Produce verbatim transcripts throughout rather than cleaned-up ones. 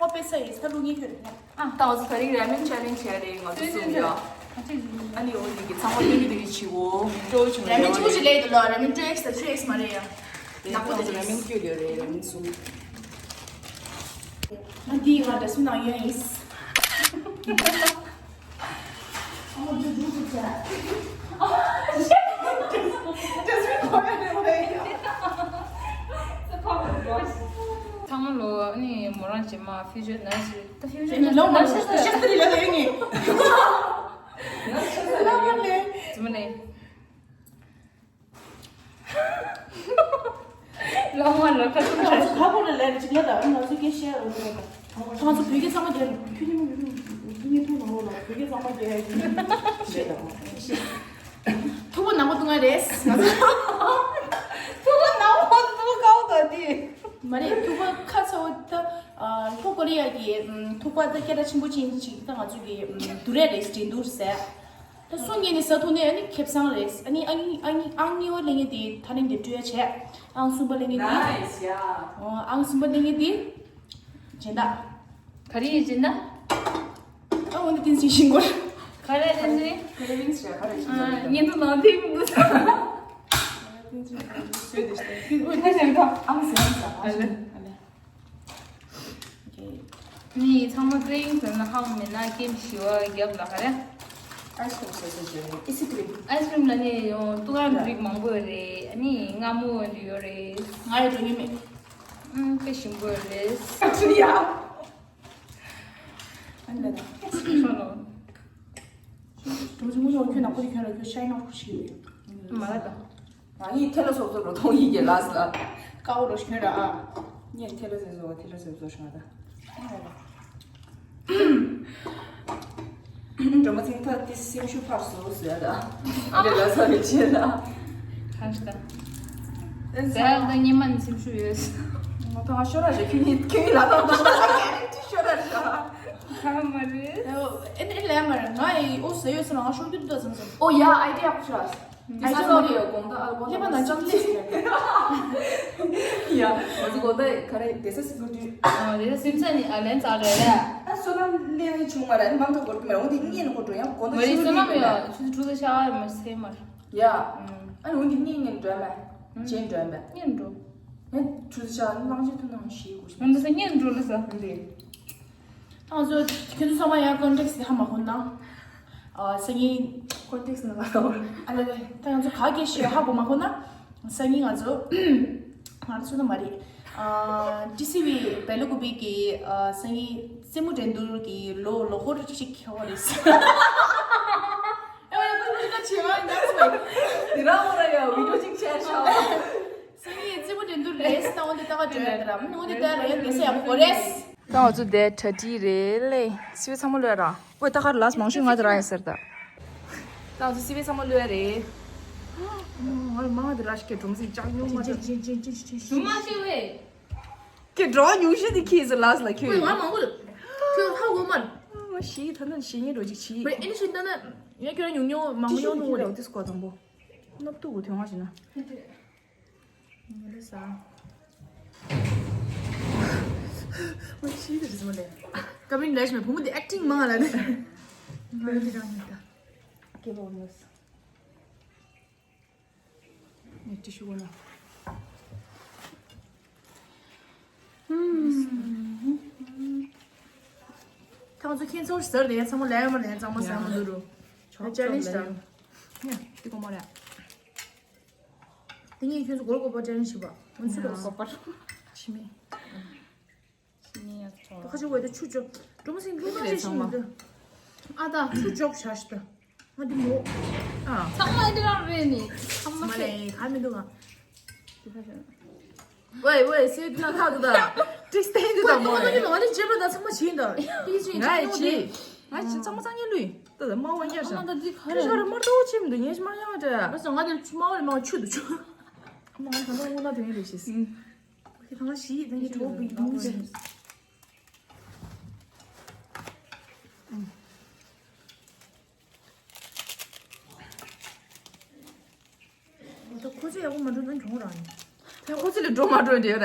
ཨོ་པེ་ས་ཡིས་ད་ལུག་ཉིད་ཁྱོད་རེད། ཨ་ད་འོ་ཚོ་ད་རིང་ར་མེན་ཆེ་ལེན་ཇི་བྱས་རེད། ང་ཚོ་གསུམ་ཡོད། ཨ་ནི་འོ་འདི་གི་ཚང་མ་སྟོན་གི་འདི་གི་བྱིའོ། སྤྲོ་བོ་བྱུང་། ར་མེན་གཅིག་པུ་ཞིག་ལས་འདུག་ལ། ར་མེན་ཊུ་ཨེགས་དང་ཐྲི་ཨེགས་མ་རེད་ཡ། ནག་པོ་དེ་ར་མེན་སྐྱོ་ཡོད་རེད། ར་མེན་གསུམ། ང་འདི་ང་འདྲ་སུ་ནང་ཡོད་ཡིན། ཚང་མ་ལོ་ཨ་ནི་མོ་རང་རྗེས་མ་ཕིའུ་ཅར་ནར་སི་རེད། ད་ཕིའུ་ཅར་ནར་སི་ལོ་མ་ལོ་ཤ་སྟི་རི་ལ་ཡོད་ངེས། ལོ་མ་ལེ། ཙི་མ་ནེ། ལོ་མ་ལོ་ཁ་ཁ་ཁ་ཁ་ཁོ་ལ་ལས་ཅིག་ལ་ད་ང་ཚོ་སྐད་བཤད་རོགས་རོགས། ང་ཚོ་བོད་སྐད་གཙང་མ་རྒྱབ། ཁྱོད་ཉིད་མི་ཉིད་ཐུག་ནང་ལོགས་ལ་བོད་སྐད་གཙང་མ་རྒྱབ་ཡ་ཡིན། བཤད་དང་། ཐུག་པ་ནག་པོ་བཏུང་ཡ་རེད། ང་ཚོ་ཐུག་པ་ནག་པོ་བཏུང་དཀའ་བོ་ད་དེ། མ་རེད། ཐུག་པ་ཁ་ཚ་བོ་ད། ལྷོ་ཀོ་རི་ཡ་གི་ཐུག་པ་ད་སྐད་གྲགས་ཆེན་པོ་ཅན་ཅིག་ད་ང་ཚོ་གི་དུ་རེ་རེད། འགྲན་བསྡུར་ཟེར། ད་སུ་ཉིད་ནས་ཟ་ཐུབ་ནས་ཨ་ནི་ཁེ་བཟང་རེད། ཨ་ནི་ཨང་ཨང་ཨང་གཉིས་པ་ལེན་མཁན་དེ་ཐ་རིང་དེ་སྤྲོད་ཡ་བྱས། ཨང་གསུམ་པ་ལེན་མཁན་དེ། Nice, yeah. ཨང་གསུམ་པ་ལེན་མཁན་དེ། སྦྱིན་བདག་ག་རེ་ཡིན་སྦྱིན་བདག་ཨ་འོ་འདི་བསྟན་འཛིན་ཤིང་སྐོར། ག་རེ་བསྟན་འཛིན། ག་རེ་བསྟན་འཛིན་ག་རེ་བསྟན་འཛིན། བསྟན་འཛིན་ཨང་ཟེར་ཨང་ཟེར། ཨ་ལེ། ནི་ཚང་མ་ཀྲེང་ཟེར་ན་ཧང་མེད་ན་ཀེམ་ཞི་བ་རྒྱབ་ལ་ག་རེ། ཨའི་སི་ཀྲིམ་ཟེར་ཟེར་ཟེར་ཨི་སི་ཀྲིམ། ཨའི་སི་ཀྲིམ་ལ་ནི་ཡོང་ཏུ་ག་རིགས་མང་པོ་ཡོད་རེད། ཨ་ནི་མངར་མོ་ཡོད་རེད། ང་ཡི་འགྲོ་ཉེ་མེད། ཨུམ་དཔེ་ཞིམ་པོ་ཡོད་རེད། ཨ་ཅི་ཡ། ཨ་ནི་ད་ཁྱོད་ནོ། གྲོང་ཚོ་ངུ་ཡོང་ཁྱོད་ནག་པོ་དེ་ཁྱོད་ལ་ཁྱོད་ཤའི་ནག་པོ་ཞིག་ཡོད། མ་ལ་ད། ང་ཡིས་ཐེ་ལ་སོབ་སོབ་རོ་མཐོང་ཡིན་གྱི་ལ་ས། ཀའོ་རོ་ཤོན་ར་ཨ། ངས་ཐེ་ལ་སོབ་སོབ་ཐེ་ལ་སོབ་སོབ་ཤོན་ར། འགྲོ་མ་ཚིང་ཐ་ཏི་སེམས་ཤུགས་འཕར་སོང་ཟེར་ད། ཨ་མ། ལ་ས་རེ་ཆེ་ད། ཁ་ཤ་ད། ཟེར་ད་ཉི་མ་ནི་སེམས་ཤུགས་ཡོད། ང་ཐང་ཤོ་ར་རེ་ཁྱོད་ཉིད་ཁྱོད་ཉིད་ལ་ད་ད་ད་ད་ཁྱོད་ཤོ་ར་རེ། ཁ་མ་རེད། ཨེ་ནི་ལས་མ་རེད། ང་ཡི་ཨོ་ཟེར་ཡོད་ཟེར་ང་ཤོར་རྒྱུ་འདུག་ད་ཟེར་ཟེར། ཨོ་ཡ་ཨའི་ཌི་ཡ་ཁུ་ཤ། དེ་ཚོ་ནང་ལ་ཡོད་དགོངས་དག་ཨ་དགོངས་དག་ལྷན་པ་ནང་ཅིག་སླེབས་ཟེར། ཡ་ང་ཚོ་དགོངས་དག་ག་རེ་བསྡད་ས་སི་ཕུར་དུས། ཨ་དེ་ཚོ་སེམས་ས་ནི་ཨ་ལན་ཙག་རེད་རེད། ཨ་བསོད་ནམས་ལེན་བྱུང་མ་རེད། ཨ་ནི་མང་ཐོག་སྐོར་གྱི་མེད་འོ་དེ་གཉིས་ནི་སྐོར་འགྲོ་ཡང་དགོངས་དག་མ་རེད། ཆུ་བསོད་ནམས་ཡོད་ཆུ་ཚོད་དྲུག་ལ་ཤ་མ་སེ་མར། ཡ་ཨ་ནི་འོ་དེ་གཉིས་ངན་འགྲོ་མེད་ཅན་འགྲོ་མེད་གཉིས་འགྲོ། ཨ་ཆུ་ཚོད་ཤ་ཨ་ནི་མང་ཆེ་ཐུན་ནང་ཞིག་གོ་ཤ་འདི་ས་གཉིས་འགྲོ་ལ་ས་འདི། ང་ཚོ་ཁྱོད་ཚོ་ཚང་མ་ཡང་ཀོན་ཊེག་སི་དེ་ཧ་མ་གོ་ན། ཨ་སང་ཉིན། ཀོན་ཊེག་སི་ནང་ལ་གོ། ཨ་ལ་ལ་ད་ང་ཚོ་ག་གེ་ཤེས་ཧ་གོ་མ་གོ་ན། སང་ཉིན་ང་ཚོ། ང་ཚོ་ན་མ་རེད། ཨ་ཊི་སི་ཝི་བེ་ལ་ཀུ་པི་གི་ཨ་སང་ཉིན་རྩེད་མོ་འགྲན་བསྡུར་གི་ལོ་ལོ་འཁོར་གཅིག་ཅིག་ཁེལ་བ་རེད། ཨ་ཡ་ཀོན་ཊེག་སི་ཆེ་བ་ཡིན་ད་སོ། དེ་རང་ངོ་ར་ཡ་བི་ཌིའོ་གཅིག་ཆེ་ཤོག་སང་ཉིན་རྩེད་མོ་འགྲན་བསྡུར་རེད། ད་འོ་འདི་ལྟ་བ་འགྲན་ར་འོ་འདི་ལྟ་ར་ཡ་དེ་སེ་ཡག་པོ་རེད། ད་ང་ཚོ་དེ་གྲ་སྒྲིག་རེད་ལེ། སི་པན་ཚང་མ་ལོས་ར། ཨོ་ད་གར་ལས་མང་ཤོས་ང་དེ་ར་ཡིན་ཟེར་ད། ད་ང་ཚོ་སི་པན་ཚང་མ་ལོས་རེད། ང་ལ་མང་དེ་ར་ཞིག་གི་གྲོང་ཚིག་ལྕགས་ཉུང་མ་ཅན་ཅན་ཅན་ཅན་ཅན་ཅུ་མ་ཤེས་བས། ཁྱོད་འགྲོ་ཉུང་ཤོས་དེ་ཁྱི་ཟེར་ལས་ལ་ཁྱོད། ང་མང་པོ་ཁྱོད་ཧ་གོ་མ། ང་ཤི་ཐ་ན་ཤི་ཉེ་འགྲོ་ཅིག་ཆི། མེ་ཨེ་ནི་ཤི་ད་ན་ཡ་ཁྱོད་ར་ཉུང་ཉུང་མང་ཉུང་ཉུང་རེད། དེ་སྐོར་དང་པོ། སྣབས་ཏུ་གུ་ཐོན་ང་ཤི་ན། ང་ལ་ས། ཨོ་ཤི་དེ་རེད་མ་ལེ། ཀ་མིན་ལེ་ཤི་མེ་བུ་མོ་དེ་ཨེག་ཊིང་མང་ང་ལ་ནི། ང་ལ་དེ་རང་མི་ད། སྐྱེ་བོ་མོ་སི། ནེ་ཊི་ཤུ་གོ་ན། ཁྱེད་ཚོ་ཁྱེད་ཚོར་ཟེར་ནས་ཚང་མ་ལས་མ་ལས་ཚང་མ་ཟ་མ་འདུག་རུ། ཆོག་ཅལ་ལེན་ཇི་དང་། ཡ་དེ་གོ་མ་རེད། དེ་ངས་ཁྱོད་ཚོ་སྒོར་སྒོར་པོ་དྲན་བྱེད་པ། ང་ཚོ་ལ་སྒོར་པར། ཕྱི་མིག་ཕྱི་མིག་ཡག་ཆོག་ཁ་ཆེ་བས་ད་ཆུ་ཅོ། གྲོ་མོ་སིང་ལུག་མ་ཆེ་ཤིང་མི་འདུག་ཨ་ད་ཆུ་ཅོག་བྱ་ཤི་ད། ང་འདི་མོ། ཨ། ཚང་མ་འདི་རང་རེད་ནི། ཚང་མ་མ་ཆེ། ལས་ག་མི་འདུག་ཨ། ཝེ་ཝེ་སི་ཏི་ན་ཁ་དུ་ད། ཏྲིག་སྟེང་དུ་ད་མོ་རེད། ང་ལ་རྗེས་ལ་ད་ཚང་མ་བྱིན་ད། ཏིག་ཅིག་ང་ཡི་ཅི། ང་ཅི་ཚང་མ་ཚང་ཉེ་ལུས། ད་ད་མ་ཝ་ཉར་ཤ། ཨ་ད་འདི་ག་རེ། ཤ་ར་མར་ཏོ་ཆེ་མི་འདུག་ངས་ཤ་མར་ཡང་བྲེ། ཨ་སོ་ང་འདི་མ་ཝ་རེ་མ་ཆུ་འདུག་ཆུ། མ་ང་ད་མ་འུ་ན་དེ་ཡིན་རེད་ཤེས། ཨ་ཁི་ད་ང་ཤི་ཡི་ད་ངས་གྲོགས་པོ་ཡིན་ཟེར། ད་ཁོ་ཚོ་ཡག་པོ་མ་འགྲོ་ན་གྱོང་རག་ནི། ད་ཁོ་ཚོ་ལས་འགྲོ་མ་འགྲོ་འདྲེ་ར།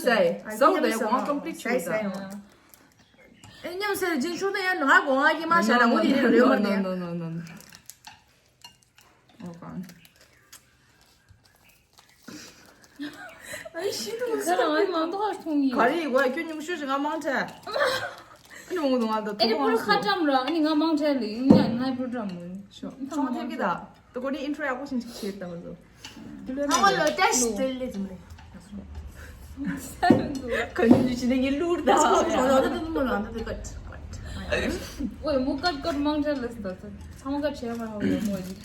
ཚོ་ཟ་ཡི། ཟ་འོ་ད་ཡ་གོང་ཀམ་པི་ལིཊ་བྱས་ད། ཨེ་མཉམ་ཟས་ལ་ཅིན་ཤོར་ན་ཡང་ང་གོང་ང་གི་མ་ཤ་ར་འོ་དེ་རེད་མ་རེད། No, no, no, no, no. ཨོ་ཀ། ཨ་ཤི་དུ་ཁ་རང་ཨ་མང་ཏོག་ཁ་ཐུང་ཡི། ག་རེ་ཡི་གོ་ཁྱོད་ཉུང་ཤོས་ཤིག་ང་མང་ཆེ། ཨ་ནི་མང་དུ་ང་ད་ཨེ་ནི་ཐོག་པུར་མང་ཁ་སོ། ཀྲམ་ར་ཨ་ནི་ང་མང་ཆེ་ལི་ཡིན་ཡ་ནི་ང་པུར་ཀྲམ་ར། ཤོ་ཚང་མ་ཐེབས་ཀྱི་ད། ད་གོ་ནི་ཨིན་ཊྲོ་ཡག་པོ་ཞིག་ཅིག་བྱེད་ད་བ་ཚོ། ཚང་མ་ལོ་ཏེ་སི་ཏེ་ལེ་ཙམ་ལེ། ག་ནི་ཅི་ནི་ངི་ལུར་ད། ཨོ་ད་ད་ད་མོ་ལ་ད་ད་ཀཊ་ཀཊ། ཨོ་མོ་ཀཊ་ཀཊ་མང་ཆེ་ལེ་ད། ཚང་མ་ཀཊ་བྱས་མ་ཧ་ལོ་མོ་ཡི།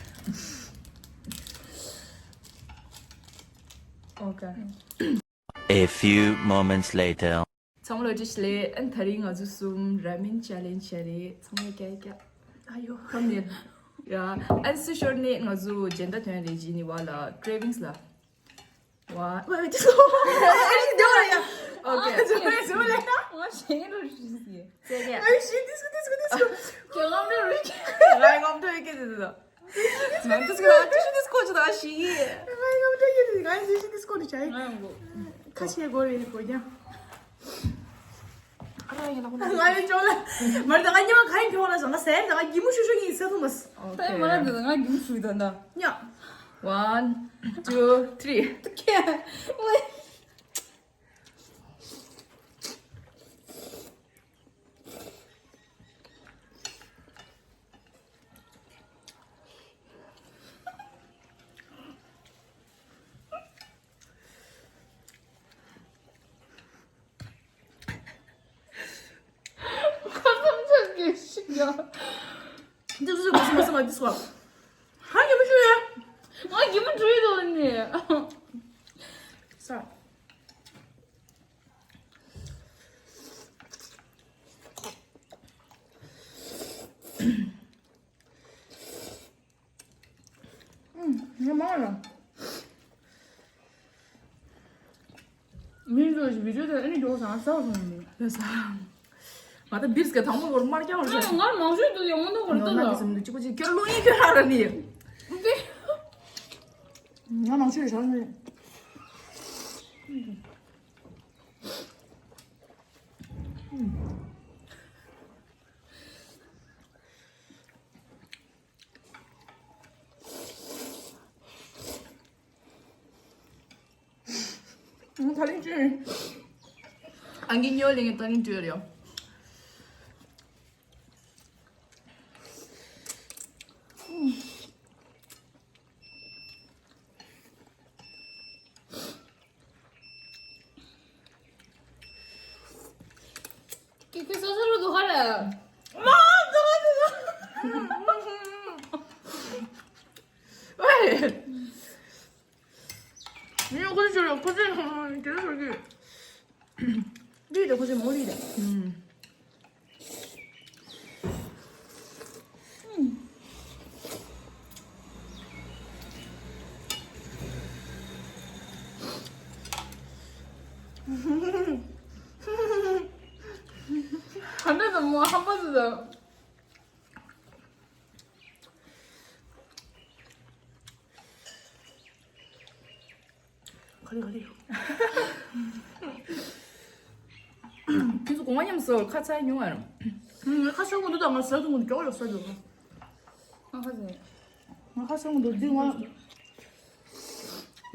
ཨོ་ཀེ། A few moments later. ཚང་མ་ལ་བཀྲ་ཤིས་བདེ་ལེགས། ཨན་ད་རིང་ང་ཚོ་གསུམ་ར་མེན་ཅེ་ལེན་ཇི་བྱས་རེད། ཚང་མ་ཀྱ་ཀྱ། ཨ་ཡོ། ཁམ་ནི། ཡ། ཨན་སི་ཤོར་ནི་ང་ཚོ་ཇེན་ཌར་དོན་རེ་ཇི་ནི་བ་ལ་ཀྲེ་ཝིང་སི་ལ། ཝ། ཝ་ཏི་སོ། ཨ་ཡི་འདོ་ཡ། ཨོ་ཀེ། ཨ་ཙི་ཙི་ཙི་ལེ། ང་ཞེ་རུ་ཤི་སི། ཙེ་ཙེ། ཨ་ཡི་ཤི་ཏི་སུ་ཏི་སུ་ཏི་སུ། ཀྱ་ལམ་རུ་རུ་ཀྱ། ང་ངམ་དུ་ཡི་ཀྱ་ཏི་སུ། ང་ཏི་སུ་ལ་ཏི་སུ་ཏི་སུ་ཀོ་ཅི་ད་ཤི། ང་ངམ་དུ་ཡི་ཀྱ་ཏི་ང་ཏི་སུ་ཏི་སུ་ཀོ་ནི་ཅའི། ང་ཡང་གོ། ཁ་ཤས་གོ་རེ་གོ་ཀྱང་། ང་ཡི་ཅོ་ལ། མར་ད་ང་ཉི་མ་ཁ་ཡིན་ཁྱོད་ལ་ཟ་ང་ཟེར་ད་ང་གི་མུ་ཤུ་ཤུ་ཡིན་ས་ཐུ་མ་སི། ད་མ་ར་ད་ང་གི་མུ་ཤུ་ཡི་ད་ན། ཉ། One, two, three. ཁྱེད། ཝེ། ཁ་ཙམ་ཆག་གི་ཤི་ཡ། འདི་ཚོ་མ་སོང་མ་སོང་མ་འདི་སོང་། ཧ་གི་མི་ཤོད་ཡ། ང་གི་མི་འགྲོ་ཡི་འདུག་ནི། ས། ངས་མང་ལ། མིན་འགྲོ་ཞིག་བི་ཌིའོ་དེ་ཨ་ནི་འགྲོ་སང་ས་སོང་ནི། ལ་ས། ང་ད་བིར་སྐད་དང་པོ་སྐོར་དམར་རྐྱང་བར་ང་ང་མང་ཤོས་འདུག་ཡོང་མ་འདུག་གོ་ནོ་ད་ན་ལ། གི་སེམས་འདུག་ཅི་གོ་ཅི་ཁྱོད་ལོ་ཡིན་ཁྱོད་ཧ་ར་ནི། ང་མང་ཤོས་ཞང་ནི། ད་རིང་བྲོས། ཨང་ཀི་ཉོ་ལེ་ངས་ད་རིང་བྲོས་རེད། ཁྱེད་ཁྱེད་སོ་སོ་རུ་འདུག་ཧ་ར། མ་འདུག་འདུག་ཝེ། མི་ཁོ་ཚོ་ཁོ་ཚོ་དེ་ཚོ་གི་ལུས་དེ་ཁོ་ཚོ་མོ་ལུས་དེ། ག་འདྲ་དང་མོ་ཧམ་པ་ཟེར་དང་། ག་རེ་ག་རེ། ཁྱེད་ཚོ་གོང་མ་མཉམ་སོ་ཁ་ཚ་ཉུང་བ་རང་། ངས་ཁ་ཤོར་མི་འདུག་ད་ང་ཟ་དུ་མི་འདུག་ཀྱོག་ཡོད་ས་འདུག་ང་ཁ་ཟས། ང་ཁ་ཤོར་མི་འདུག་འདི་ང་།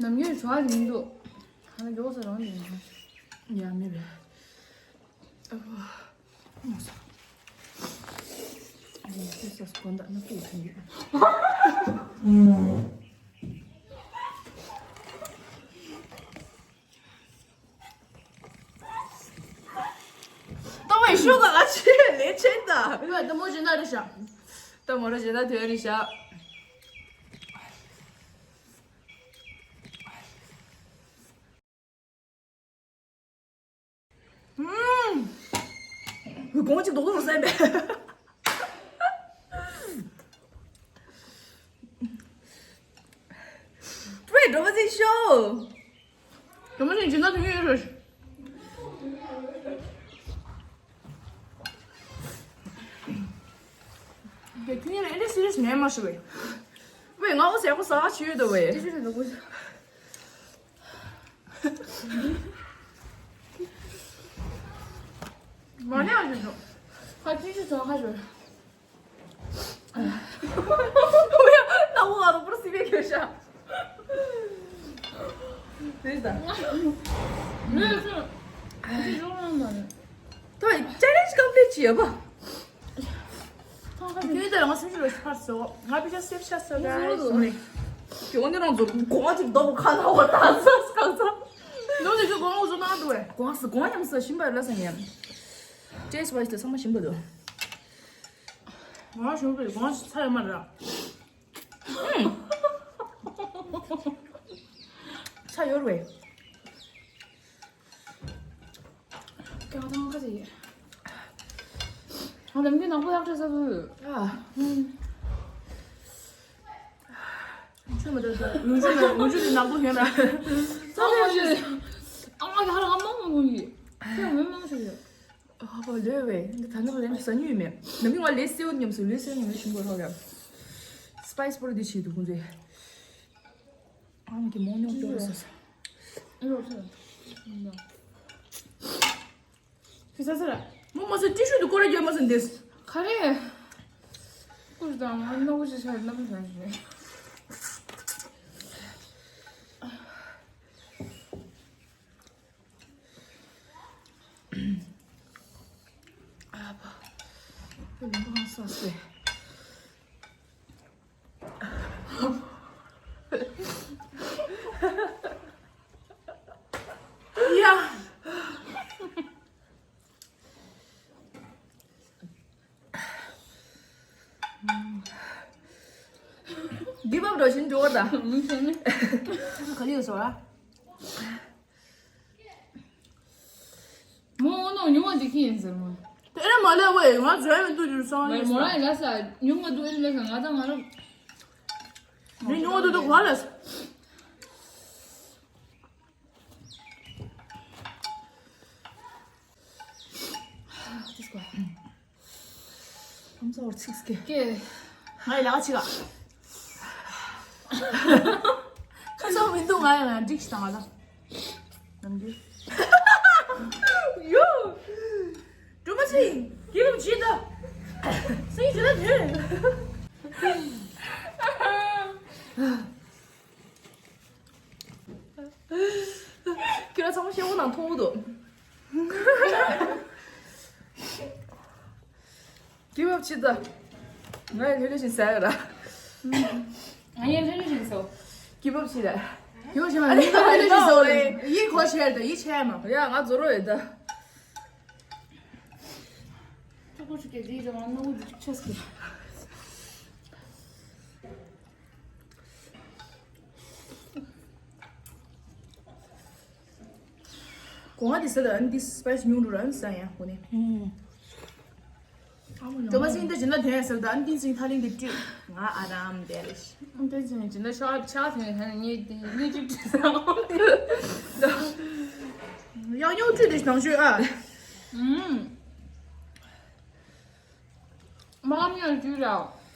ནམ་རྒྱུན་ཞོགས་ཡིན་འདུག་ང་ལ་མགྱོགས་ས་རང་ཡིན། ཡ་མེད་པས། ཨ་ཧོ། ཨ་ཧོ། ཨ་ཧོ། ཨ་ཧོ། ཏོ་བའི་ཤོག་ག་ལ་ཆེ་ལས་ཆེན་ད། ཡོད་ཏོ་མོ་ཇི་ན་རེ་ཤ། ཏོ་མོ་རོ་ཇི་ན་དོན་རེ་ཤ། ཧུམ། གོང་ཅིག་རྡོག་རྡོག་རུ་ཟ་ཡིན་པས། ཏོ་བའི་འགྲོ་བ་ཟིག་ཤོ། དེ་མོ་ནི་སྦྱིན་བདག་དེ་ཡོད་རེད། ཁྱོད་ཉིད་ལ་ཨེ་འདྲ་སི་རི་ཡས་མེད་མ་ཤི་བས། ཝེ་ང་འོ་ཟེར་ཁོ་ཟ་ཆི་ཡོད་དོ་ཝེ། ཏི་ཤུ་ཞིག་འདུག་གོ། མ་ནས་ཨ་ཞིག་འདུག་ཁ་ཏི་ཤུ་ཚོ་ཁ་ཞོར། ཝེ་ན་འོ་ང་རོ་པུར་སི་བེ་ཁྱོད་ཤ། དེ་ད། ལུས་སུ། ཏི་ཤུ་ལོང་མ་རེད། ད་ཅེ་ལེན་ཇི་ཀམ་པི་ལིཊ་བྱས་པ། ཁྱོད་ལྟར་ང་སེམས་ཤུགས་ལ་ཕར་སོ། ང་པི་ཅག་སེབ་ཤ་ས་ར་སོང་ནས། ཁྱོད་འདི་རང་ཚོ་གོང་ཅིག་རྡོ་པོ་ཁ་ན་བ་ད་ས་ས་གང་ཚ། ནོ་ནི་ཁྱོད་གོང་འུ་ཚོ་ན་འདུག་བས། གོང་ས་གོང་ཉམས་ས་ཞིམ་པ་ལ་ས་ཉམས། ཅེས་བ་ཞིག་ད་ཚང་མ་ཞིམ་པ་འདུག་གོང་ཞུ་པའི་གོང་ས་ཡོད་མ་ར། ས་ཡོར་བས། ཀྱང་ཐང་ཁ་ཟེར། ང་ལམ་གྱི་ནག་པོ་ཡག་བྲོས་ས་བུ། ཨ། ཆུ་མ་འདྲ་ས། འུ་ཆུ་ལ་འུ་ཆུ་ལ་ནག་པོ་ཡོད་ན། ས་ཡོར་བྲོས། ཨ་མ་ག་ར་ཨ་མ་མ་གོ་ཡི། ཁྱོད་མི་མང་ཞིག་ཡོད། ཨ་བ་ལོས་བས། འདི་ད་ནི་ལན་ཟ་ཉུས་མེད། ནམ་རྒྱུན་ང་ལས་སེའུ་ཉམས་སུ་ལས་སེའུ་ཉམས་ལས་ཞིམ་པོ་ཧ་ཡ། སི་པའི་སི་པོ་ར་འདི་བྱེད་འདུག་ཁོང་ཚོས། ཨ་མ་གི་མོ་ཉོག་ཅོག་རེ་ཟ་ས། ཨེ་རོ་ས། ཁི་ས་ས་ར། མོ་མ་ཟ་ཏི་ཤུ་དུ་ཀོ་ར་རྒྱབ་མ་ཟ་འདེས། ཁ་རེ། ཀུ་ཤུ་དང་ང་ནོ་ཀུ་ཤུ་ཆ་རེ་ནམ་ཟ་ཞེས། ཨ་ཕ། ཁོ་ལུང་པ་གང་སོང་སེ། ཡ། གི་བབ་འགྲོ་བཞིན་འགྲོ་བ་དང་། ག་རེ་ཡོད་སོ་ར། མོ་ཨོ་ནོ་ཉུང་བ་འདི་ཁྱི་ཡིན་ཟེར་མོ། དེ་ར་མ་ལས་ཝེ་ང་བཟོས་མི་འདུག་ཅུ་སོང་ཡིན་མོ་ར་ཡིན་ལ་ས་ཉུང་བ་འདུག་ཨེ་ལ་ས་ང་དང་ང་ར། མི་ཉུང་བ་འདུག་འདུག་ག་ལ་ས། ཨམ་ཚ་བར་ཚིགས་ཀྱི། ཀྱེ། ང་ཡི་ལ་ཆི་ག་ཁ་སང་མི་འདུག་ང་ཡང་ཡང་འགྲིག་ཞིག་དང་ང་ལ། ནམ་རྒྱུན། ཡོ། སྒྲོལ་མ་སིང་། གི་རུ་ཇི་ད། སིང་ཇི་ད་དེ། ཁྱོད་རང་ཚང་མ་ཤེས་བོ་ནང་མཐོང་གི་འདུག་གི་བབ་ཆི་ད། ང་ཡི་ལྷོད་ལྷོད་བཞིན་ཟ་ཡོད་ར། ང་ཡི་ལྷོད་ལྷོད་བཞིན་ཟོ། གི་བབ་ཆི་ད། གི་བབ་ཆི་མ་ཨ་ནི་ལྷོད་ལྷོད་བཞིན་ཟོ་རེད། ཡིད་གོ་ཆེར་ད་ཡིད་ཆེ་མ། ཡ་ང་ཛོ་རོ་ཡོད་ད། ཅོག་པོ་ཅིག་གི་རིགས་རང་ནོར་བུ་འདི་ཅིག་ཆོས་ཀྱི། གོང་འདི་ཟེར་ལ་ཨན་འདི་སི་པའི་སི་ཉུང་རུ་ར་ཨན་ཟ་ཡ་ཧོ་ནི། ཨ་མ་ནོ། ཏོ་མ་སིང་ད་ཇི་ན་དོན་ཟེར་ད་ཨན་ཏིན་སིང་ཐ་ལིང་འདི་བཀྲུས། ང་ཨ་རམ་དེ་རེད། ཨན་ཏིན་སིང་ཇི་ན་ཤ་ཤ་ཐེ་ཧན་ཉེ་ཉེ་ཅིག་བཀྲུས་ས། ཡང་ཉོ་བཀྲུས་དེ་ནང་ཤོས་ཨ། ཨུམ། མ་མྱོང་རྒྱུ་ར།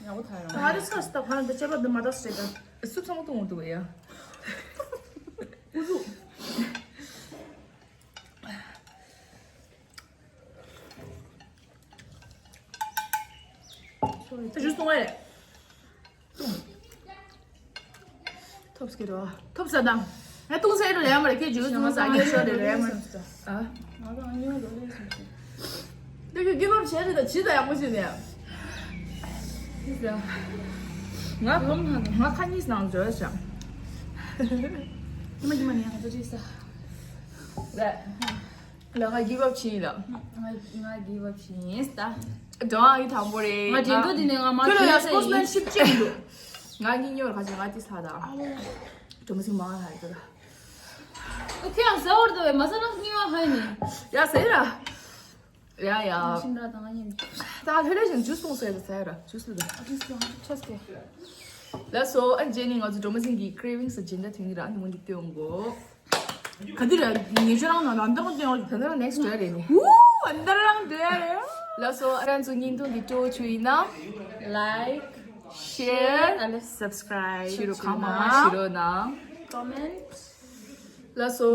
ཡག་པོ་ཐལ་ར། ད་རེས་ཁ་སྟབས་ཧང་དུ་ཆད་པ་འདི་མ་དག་ཟེར་ད། སུ་ཚང་མ་གཏོང་འདུག་ཡ། ཨུ་ཚུགས། ད་ཞུ་སོང་ཨེ། ཐོབ་སྐྱེ་རོ། ཐོབ་ས་དང་། ཨ་ཏུང་ས་ཨེ་རོ་ཡ་མ་རེ་ཁྱེད་ཇུ་ཏུང་ས་ཨ་ཁྱེད་ཤོ་རེ་རེ་ཡ་མ་རེ། ཨ། ང་དང་ཨ་ཉོ་རོ་ལེ་སོང་ཅི། འདི་གི་གི་བབ་བྱས་རེད་ད་ཇི་ད་ཡག་པོ་བྱས་ནས། ང་ང་ཁ་གཉིས་ནང་འཛོལ་ཞག་ཉི་མ་ཉི་མ་ནས་ང་ཚོ་ཅི་ས། རེད། ལ་ང་གི་བབ་ཕྱིན་ལ། ང་ང་གི་བབ་ཕྱིན་ད། འགྲོ་ཨ་ཡི་དང་པོ་རེད། ང་འགྲན་བསྡུར་འདི་ནས་ང་མ་ཁྱོད་ལ་ཡ་ཁྱོད་སི་པོར་སི་མེན་ཤིབ་ཅིག་འདུག་ང་གཉིས་ཉོར་ཁ་ཅིག་ང་ཏི་ས་དང་། སྒྲོལ་མ་སིང་མ་ང་ཧ་ཡི་ད། ཨོ་ཁེ་ཨ་ཟ་བར་དོ་བས་མ་ས་ན་གཉིས་བ་ཧ་ཡི་ནི། ཡ་ཟེར་ར། ཡ་ཡ། ཤིང་ར་དང་ཡིན། ད་ལྷོད་ལྷོད་བཞིན་ཇུས་སོང་ཟེར་ཟེར་ར་ཇུས་ལ། ཇུས་སོང་ཆོས་ཀྱི། ལ་སོ་ཨ་ཇེ་ནི་ང་ཚོ་སྒྲོལ་མ་སིང་གི་ཀྲེ་ཝིང་སི་སྦྱིན་བདག་ཐོན་གྱི་ར་ནི་མོ་འདི་སྟོན་གོ་ག་དུས་ར་ཉེ་ཆར་རང་ནང་ལ་འདང་སྟོན་ད་ནི་རང་ནེག་སི་ཊི་ཌེ་རེད་ནི། ཨུ་ཨ་ད་རང་དེ་རེད། ལགས་སོ། ཨ་རང་ཚོ་བརྙན་ཐུང་འདི་སྤྲོ་བོ་བྱུང་ཡིན་ན། Like, share, and subscribe བྱེད་རོགས་གནང་། བྱེད་རོགས་གནང་། Comment. ལགས་སོ།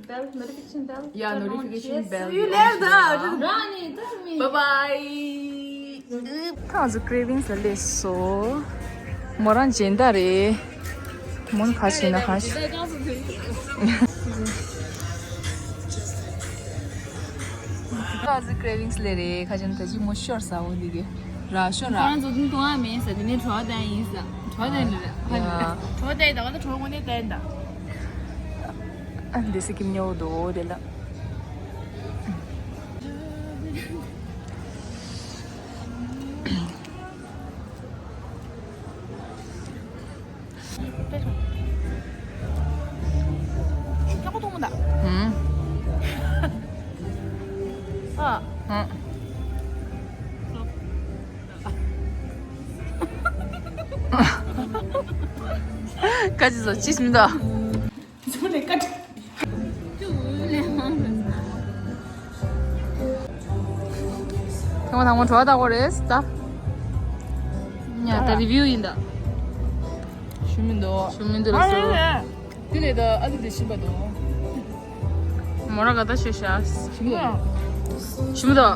Bell, notification bell. Yeah, notification bell. See you later. Bye bye. ཁོང་ཚོ་Cravings ལ་སླེབས་སོང་། མོ་རང་སྦྱིན་བདག་རེད། མོ་ནི་ག་བྱེད་ན་ག་ཤི། ཁོང་ཚོ་Cravings ལ་རེད། ཁ་ཅན་ད་ཅི་མོ་ཤོར་ཟ་འོ་འདི་གི་ར་ཤོར་ར། ཁོང་ཚོ་དུང་དུང་ཨ་མིན་ཟ། དེ་ནས་གྲོ་བ་ཡིན་ཟ། གྲོ་བ་ལ་ར་ཡ། གྲོ་བ་ད་ག་ད་གྲོ་བ་ངོ་ནས་བསྟན་ད། ཨ་འདི་སི་ཀིམ་ཉོ་འདུག་དེ་ལ། ཀྱང་མཐོང་མ་ད། ཨ། ཨ། ཀ་ཅི་ཟོ་ཅིས་མི་ད། ཚོ་ལས་ཀ། ཐེངས་མ་དང་པོ་གྲོ་བ་ལྟ་དགོས་རེད་ད། ཉ་ད་review ཡིན་ད། ཞུ་མི་འདུག་ཞུ་མི་འདུག་ལགས་སོ། དེ་ལས་ད་ཨ་ལུ་དེ་ཤི་པ་འདུག་མོ་ར་ག་ད་ཤི་ཤ། ཞུ་མི་འདུག་ཞུ་མི་འདུག